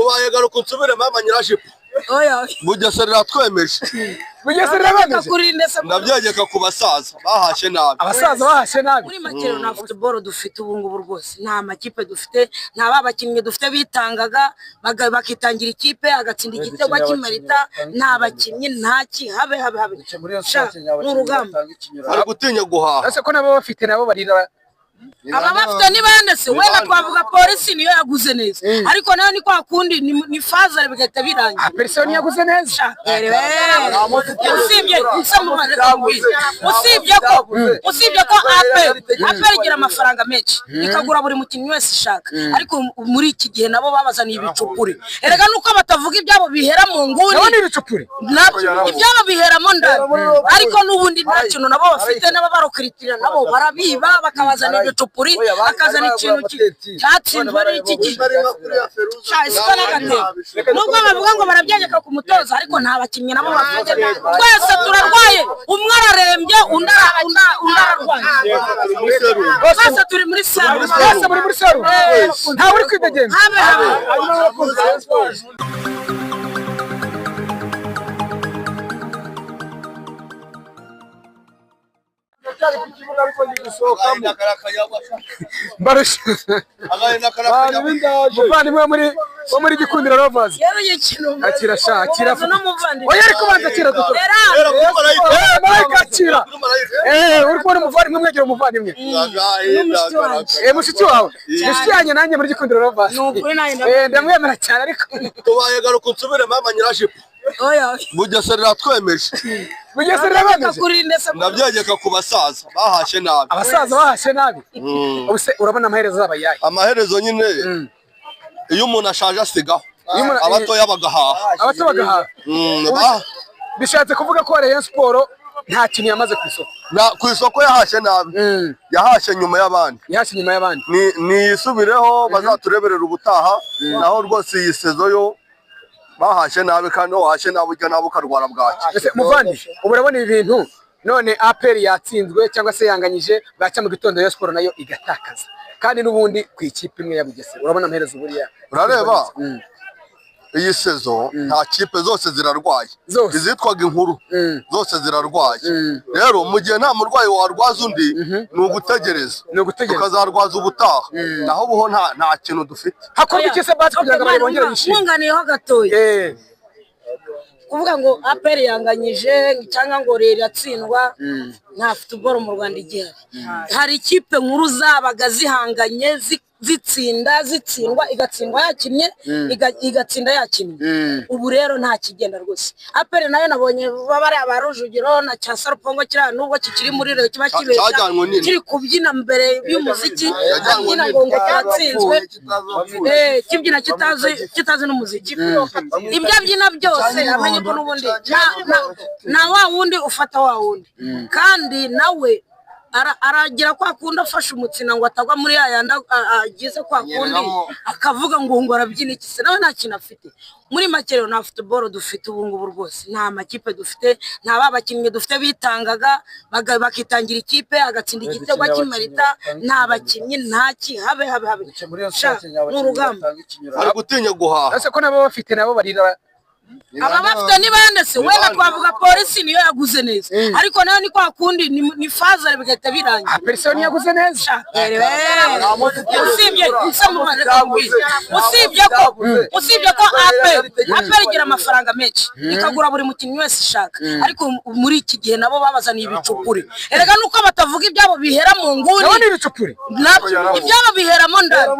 Tubaye garuka unsubire mama nyirajipo. Oya. Bugesera iratwemeje. Bugesera irabemeje. Kakurinde se. Ndabyegeka ku basaza bahashye nabi. Abasaza bahashye nabi. Muri make rero, nta football dufite ubu ngubu rwose, nta makipe dufite, nta ba bakinnyi dufite bitangaga bakitangira ikipe agatsinda igitego akimarita. Nta bakinnyi, nta ki, habe habe habe. Sha, ni urugamba. Bari gutinya guhaha. Ese ko nabo bafite nabo barira? Aba bafite ni bande se? Wenda twavuga polisi niyo yaguze neza, ariko nayo ni kwa kundi ni fazare bigahita birangira. Perisiyo ntiyaguze neza. Usibye se mubare kakubwira, usibye ko APR igira amafaranga menshi ikagura buri mukinnyi wese ishaka, ariko muri iki gihe nabo babazaniye ibicupuri. Erega nuko batavuga ibyabo bihera mu nguni. Nabo ni ibicupuri. Nabyo ibyabo biheramo ndani, ariko n'ubundi nta kintu nabo bafite. Nabo barokiritira, nabo barabiba, bakabazana ibicupuri, bakazana ikintu cyatsinzwe n'iki gihe. Sha, isiko n'agatebo. Nubwo bavuga ngo barabyegeka ku mutoza, ariko nta bakinnyi nabo bafite. Twese turarwaye, umwe ararembye, undi ararwaye, twese turi muri serumu. Mwese muri serumu, ntawe uri kwidegembya. Habe habe. Mbarusha umuvandimwe wo muri Gikundiro Rovers. Rero iyo kintu Akira sha, akira. Umubazo n'umuvandimwe. Oya, ariko banza akira duto. Era. Marayika akira. Uri kubona umuvandimwe, mwegera umuvandimwe. N'umushiki wanjye. Mushiki wawe, mushiki yanjye, nanjye muri Gikundiro Rovers. Ni ukuri nanjye Ndamwemera cyane ariko. Tubaye garuka unsubire mama nyirajipo. Oya. Bugesera iratwemeje. Bugesera irabemeje. Kakurinde se. Ndabyegeka ku basaza bahashye nabi. Abasaza bahashye nabi. Ubu se urabona amaherezo azaba ayahe? Amaherezo nyine, iyo umuntu ashaje asigaho Iyo umuntu- abatoya bagahaha. Abato bagahaha. Bishatse kuvuga ko Rayon Sport nta kintu yamaze ku isoko. Ku isoko yahashye nabi, yahashye nyuma y'abandi. Yahashye nyuma y'abandi. Niyisubireho, bazatureberera ubutaha. Naho rwose iyi saison yo bahashye nabi, kandi iyo wahashye nabi urya nabi ukarwara bwaki. Ese muvandi, ubu urabona ibi bintu, none APR yatsinzwe cyangwa se yanganyije, bwacya mu gitondo Rayon Sport nayo igatakaza, kandi n'ubundi ku ikipe imwe ya Bugesera, urabona amaherezo buriya? Urareba iyi saison nta kipe, zose zirarwaye. Zose. Izitwaga inkuru zose zirarwaye. Rero mu gihe nta murwayi warwaza undi, ni ugutegereza. Ni ugutegereza. Tukazarwaza ubutaha. Naho ubuho nta kintu dufite. Hakorwa iki se basi kugira ngo abantu bongere bishime? Nkunganiyeho gatoya. Kuvuga ngo APR yanganyije cyangwa ngo Rayon iratsindwa, nta football mu Rwanda igihari. Hari ikipe nkuru zabaga zihanganye, zitsinda, zitsindwa, igatsindwa yakinnye, igatsinda yakinnye. Ubu rero nta kigenda rwose. APR nayo nabonye baba ari aba Rujugiro na cya Sarupongo kiriya, nubwo kikiri muri Rayon kiba kibeshya. Cyajyanwe nini. Kiri kubyina mbere y'umuziki. Yajyanwe abyina nini. ngo cyatsinzwe, kibyina kitazi n'umuziki. Ibyo abyina byose amenye ko n'ubundi na wa wundi ufata wa wundi, kandi nawe aragira kwa kundi afashe umutsina ngo atagwa muri ya yandi agize kwa kundi, akavuga ngo arabyina iki se, nawe nta kintu afite. Muri make rero, nta football dufite ubu ngubu rwose, nta makipe dufite, nta ba bakinnyi dufite bitangaga bakitangira ikipe agatsinda igitego akimarita. Nta bakinnyi, nta ki, habe habe habe. Sha, ni urugamba. Bari gutinya guhaha. Ese ko nabo bafite nabo barira? Aba bafite ni bande se? Wenda twavuga polisi niyo yaguze neza, ariko nayo ni kwa kundi ni fazare bigahita birangira. Perisiyo ntiyaguze neza. Usibye se mubare kakubwira, usibye ko APR igira amafaranga menshi ikagura buri mukinnyi wese ishaka, ariko muri iki gihe nabo babazaniye ibicupuri. Erega nuko batavuga ibyabo bihera mu nguni. Nabo ni ibicupuri. Nabyo ibyabo biheramo ndani,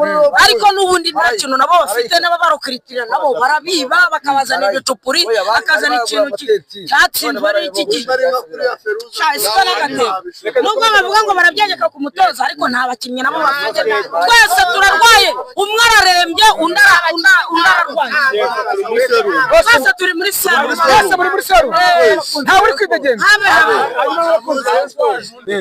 ariko n'ubundi nta kintu nabo bafite. Nabo barokiritira, nabo barabiba, bakabazana ibicupuri, bakazana ikintu cyatsinzwe n'iki gihe. Sha, isiko n'agatebo. Nubwo bavuga ngo barabyegeka ku mutoza, ariko nta bakinnyi nabo bafite. Twese turarwaye, umwe ararembye, undi ararwaye, twese turi muri serumu. Mwese muri serumu, ntawe uri kwidegembya. Habe habe.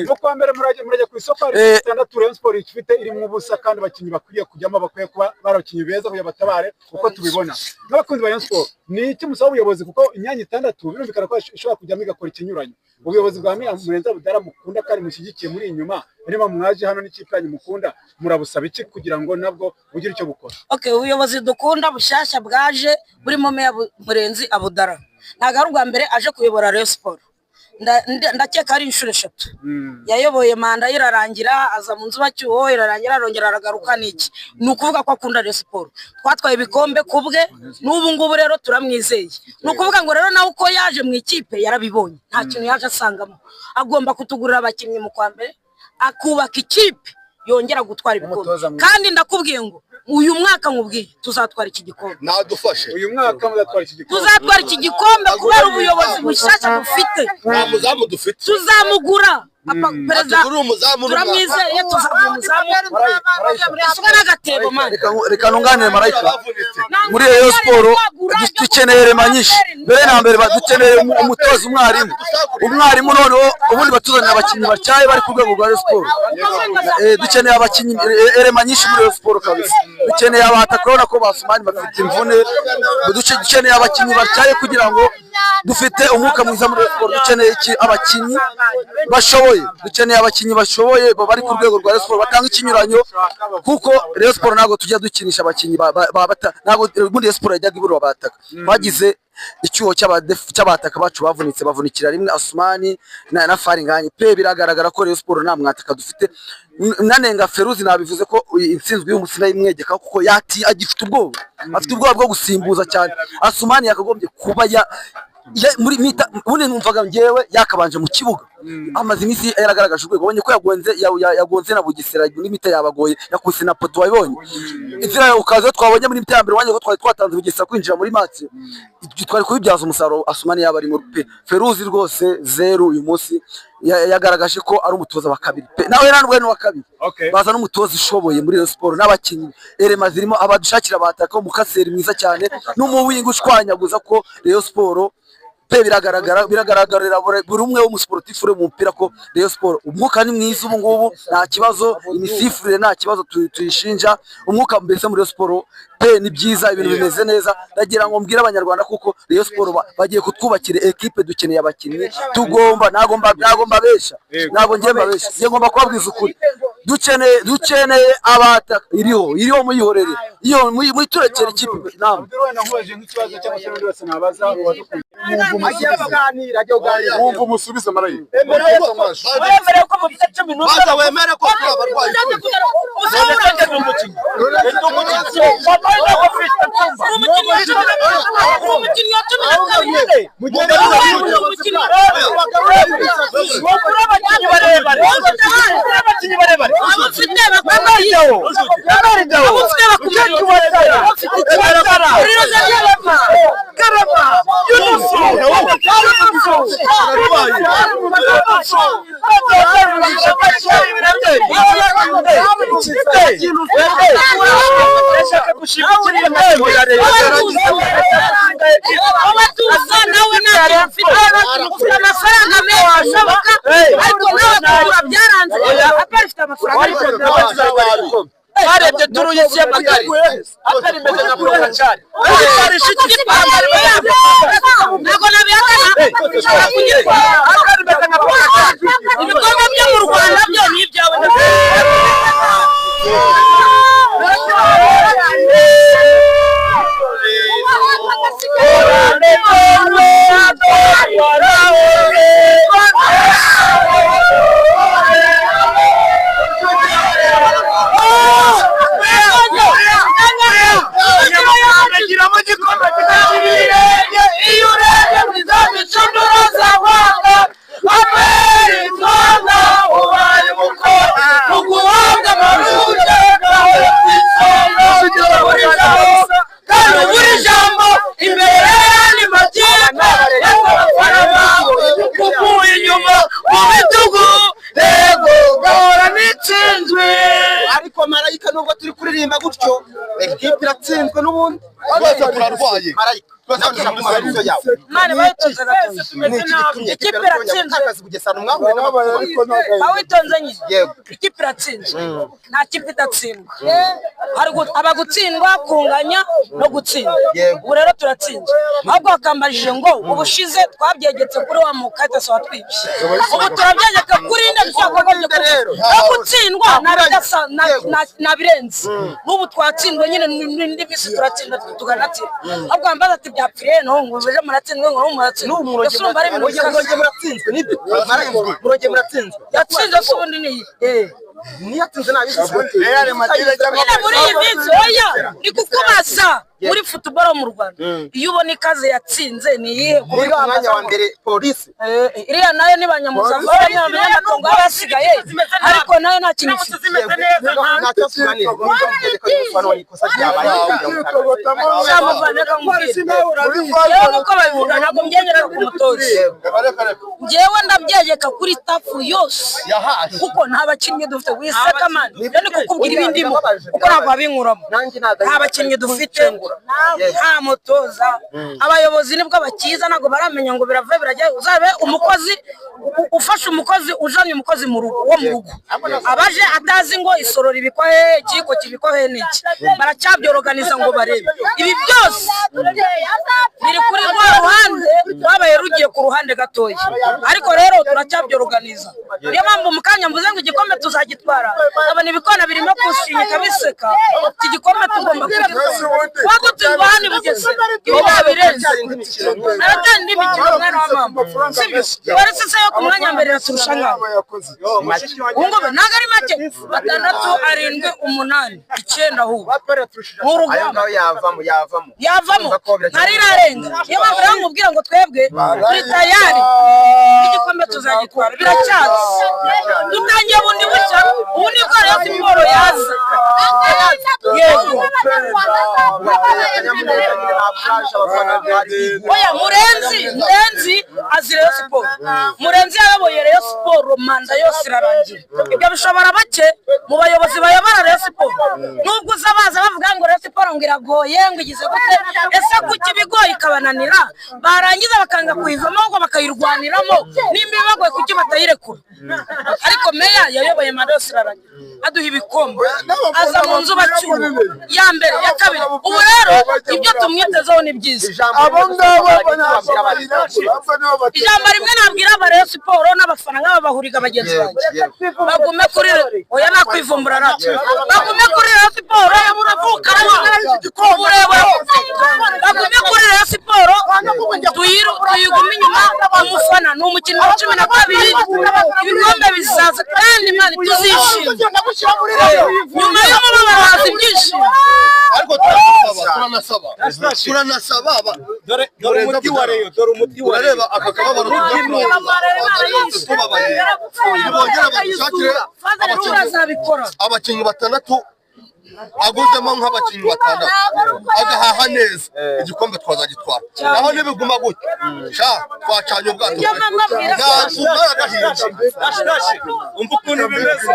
Mu kwa mbere murajya ku isoko, hari itandatu Rayon Sport ifite irimo ubusa, kandi abakinnyi bakwiriye kujyamo bakwiye kuba bari abakinnyi beza kugira batabare uko tubibona nk'abakunzi ba Rayon Sport. Ni iki musaba ubuyobozi? Kuko imyanya 6 birumvikana ko ishobora kujyamo igakora ikinyuranyo. Ubuyobozi bwa Murenzi Abudara mukunda kandi mushyigikiye muri inyuma, niba mwaje hano n'ikipe yanyu mukunda, murabusaba iki kugira ngo nabwo bugire icyo bukora? Okay, ubuyobozi dukunda bushyashya bwaje burimo Meya Murenzi Abudara, ntabwo ari ubwa mbere aje kuyobora Rayon Sport. Ndakeka ari inshuro 3 yayoboye, manda ye irarangira, aza mu nzubacyuho irarangira, arongera aragaruka. Niki ni ukuvuga ko akunda Rayon Sport, twatwaye ibikombe ku bwe, n'ubu ngubu rero turamwizeye. Ni ukuvuga ngo rero nawe uko yaje mu ikipe yarabibonye, nta kintu yaje asangamo. Agomba kutugurira abakinnyi mu kwa mbere, akubaka ikipe yongera gutwara ibikombe. Kandi ndakubwiye ngo uyu mwaka nkubwiye tuzatwara iki gikombe. Nadufashe. Uyu mwaka muzatwara iki gikombe? Tuzatwara iki gikombe kubera ubuyobozi bushyashya dufite. Nta muzamu dufite. Tuzamugura. Perezida Atugurire umuzamu n'umwaka. turamwizeye, tuzagura umuzamu isuka n'agatebo mani. Reka nunganire Marayika. Bavunitse. Muri Rayon Sport dukeneye rema nyinshi. Mbere na mbere dukeneye umutoza, umwarimu. Noneho ubundi batuzanira abakinnyi batyaye bari ku rwego rwa Rayon Sport. Dukeneye abakinnyi, erema nyinshi muri Rayon Sport kabisa. Dukeneye abataka, urabona ko basumani bafite imvune. Dukeneye abakinnyi batyaye kugira ngo dufite umwuka mwiza muri Rayon Sport. Dukeneye abakinnyi bashoboye, dukeneye abakinnyi bashoboye bari ku rwego rwa Rayon Sport batanga ikinyuranyo, kuko Rayon Sport ntabwo tujya dukinisha abakinnyi ntabwo muri Rayon Sport yajyaga ibura abataka. Bagize icyuho cy'abataka bacu bavunitse, bavunikira rimwe, Asumani na Faringanye pe. Biragaragara ko Rayon Sport nta mwataka dufite. Nanenga Feruzi, nabivuze ko intsinzwi y'umunsi nayimwegeka kuko yati agifite ubwoba, afite ubwoba bwo gusimbuza cyane. Asumani yakagombye kuba ya muri mita ubundi numvaga njyewe yakabanje mu kibuga, amaze iminsi yaragaragaje urwego. Ubonye ko yagonze yagonze na Bugesera muri mita, yabagoye, yakubise na poto, wabibonye inzira ukaza twabonye muri mita ya mbere, wabonye ko twari twatanze Bugesera kwinjira muri match, twari kubibyaza umusaruro Asumani yaba arimo pe. Feruzi rwose zeru uyu munsi, yagaragaje ko ari umutoza wa kabiri pe, nawe ntabwo ari uwa kabiri. Baza n'umutoza ushoboye muri Rayon Sport n'abakinnyi erema zirimo abadushakira abataka, umukaseri mwiza cyane n'umuwinga ushwanyaguza, ko Rayon Sport pe biragaragara, biragaragarira buri umwe w'umusportifu uri mu mupira ko Rayon Sport umwuka ni mwiza ubu ngubu, nta kibazo, imisifurire nta kibazo tuyishinja. Umwuka mbese muri Rayon Sport pe ni byiza, ibintu bimeze neza. Ndagira ngo mbwire Abanyarwanda kuko Rayon Sport bagiye kutwubakira ekipe, dukeneye abakinnyi, tugomba, ntago mbabesha, ntago ngiye mbabesha, ngiye ngomba kubabwiza ukuri. Dukeneye abataka, iriho muyihorere, iyo muyiturekere ikipe namwe. Abdul, wenda nkubaje nk'ikibazo cyangwa se n'undi wese nabaza uwadukunda. Wumva umusubize Marayika. Wemerewe ko mu gice 11 Baza wemere ko turi abarwayi. Umukinnyi wa 12. Abakinnyi barebare, abakinnyi barebare. Abo ufite bakumariye, abo ufite bakumariye. Abatuza nawe ntacyo ufite, ufite amafaranga menshi ashoboka, ariko nawe kugura byaranze. APR ifite amafaranga. Barebye turu y'isi y'amagare, APR imeze nka porokacari. Ntabwo nabihakana, ushobora kugitwara. APR imeze nka porokacari. Ibikombe byo mu Rwanda byo ni ibyawe. Ariko Marayika, nubwo turi kuririmba gutyo, ekipe iratsinzwe n'ubundi. Twese turarwaye. Marayika. Twese muri solution yawe. Mane bayitonze gatoya. Ni iki gitumye Ikipe iratsinzwe. gutakaza Bugesera mwahuye n'amakuba? Bawitonze nyine. Yego. Ikipe iratsinzwe. Nta kipe idatsindwa. Hari aba gutsindwa, kunganya no gutsinda. Yego. Ubu rero turatsinzwe. Ahubwo bakambajije ngo ubushize twabyegetse kuri wa mukatasi watwibye. Ubu turabyegeka kuri nde twakagombye Kuri nde rero? no gutsindwa nabirenze. N'ubu twatsinzwe nyine n'indi minsi turatsinda tukanatsinda. Ahubwo bambaza ati byapfiriye no ngo ejo muratsindwe ngo n'ubu muratsindwe. N'ubu Ese urumva ari ibintu murongeye bikaze. murongeye muratsinzwe nibyo murongeye muratsinzwe. Yatsinze se ubundi ni iyi. Niyatsinze nabi. Real Madrid Nyine muri iyi minsi oya ni kukubaza muri football mu Rwanda iyo ubona ikaze yatsinze ni iyihe ku Muri buryo ku mwanya wambaza wa ngo mbere polisi. Iriya nayo ni banyamuzavu abanyamatongo aba yasigaye ariko nayo nta kintu ifite. Ntacyo tuganira nibyo mutegeko y'umusobanuro ni ikosa ryabaye. Uzamuvana reka nkubwire. Yewe nk'uko babivuga ntabwo mbyemera ku mutoza, njyewe ndabyegeka kuri staff yose kuko nta bakinnyi dufite wiseka mani ibyo ni kukubwira ibindimo kuko ntabwo wabinkuramo. Nta bakinnyi dufite, nta mutoza, abayobozi nibwo bakiza ntabwo baramenya ngo birava birajya. Uzabe umukozi ufashe umukozi ujanye umukozi mu rugo wo mu rugo abaje atazi ngo isorori ibikwa hehe, ikiyiko kibikwa hehe n'iki, baracyabyoroganiza ngo barebe. Ibi byose biri kuri rwa ruhande rwabaye rugiye ku ruhande gatoya, ariko rero turacyabyoroganiza. Niyo mpamvu mu kanya mvuze ngo igikombe tuzagitwara, nkabona ibikona birimo gushinyika biseka. Iki gikombe tugomba kugitwara, kuba dutsindwa hano i Bugesera ibi ntabirenze. Haracyari indi mikino mwana wa mama, sibyo? Polisi se yo ku mwanya wa mbere iraturusha angahe? Ubu ngubu ntabwo ari make, 6, 7, 8, 9 ahubwo ni Ayo urugamba. ngaho yavamo yavamo. Yavamo ntarirarenga. Niyo mpamvu rero nkubwira ngo twebwe turi tayari igikombe tuzagitwara, biracyaza dutangiye bundi bushya. Ubu nibwo rero siporo yaza yego. Oya Murenzi azi Rayon Sport. Murenzi yayoboye Rayon Sport manda yose irarangira. Ibyo bishobora bake mu bayobozi bayobora Rayon Sport. Nubwo uza baza bavuga ngo Rayon Sport ngo iragoye ngo igize gute, ese kuki ibigoye ikabananira barangiza bakanga kuyivamo ngo bakayirwaniramo? Nimba ibagoye kuki batayirekura? Ariko meya yayoboye manda yose irarangira, aduha ibikombe, aza mu nzu bacyuho ya mbere ya kabiri. Ubu rero ibyo tumwitezeho ni byiza. Abo ngabo Ijambo rimwe nabwira aba Rayon Sport n'abafana nk'aba bahuriga bagenzi banjye bagume kuri oya nakwivumbura natwe bagume kuri Rayon Sport uburebure, bagume kuri Rayon Sport tuyigume inyuma. Umufana ni umukino wa 12, ibikombe bizaza kandi Imana tuzishima nyuma y'umubabaro haza ibyishimo. Ariko turanasaba turanasaba Dore dore umuti wa Rayon, dore umuti wa Rayon. Urareba aka kababaro tubabaye, nibongera badushakire Turazabikora. abakinnyi batandatu, aguzemo nk'abakinnyi batandatu agahaha neza, igikombe twazagitwara. Naho nibiguma gutya sha twacanye ubwato Ibyo mama mbwira. nta agahinda. Dashi dashi, umva ukuntu bimeze.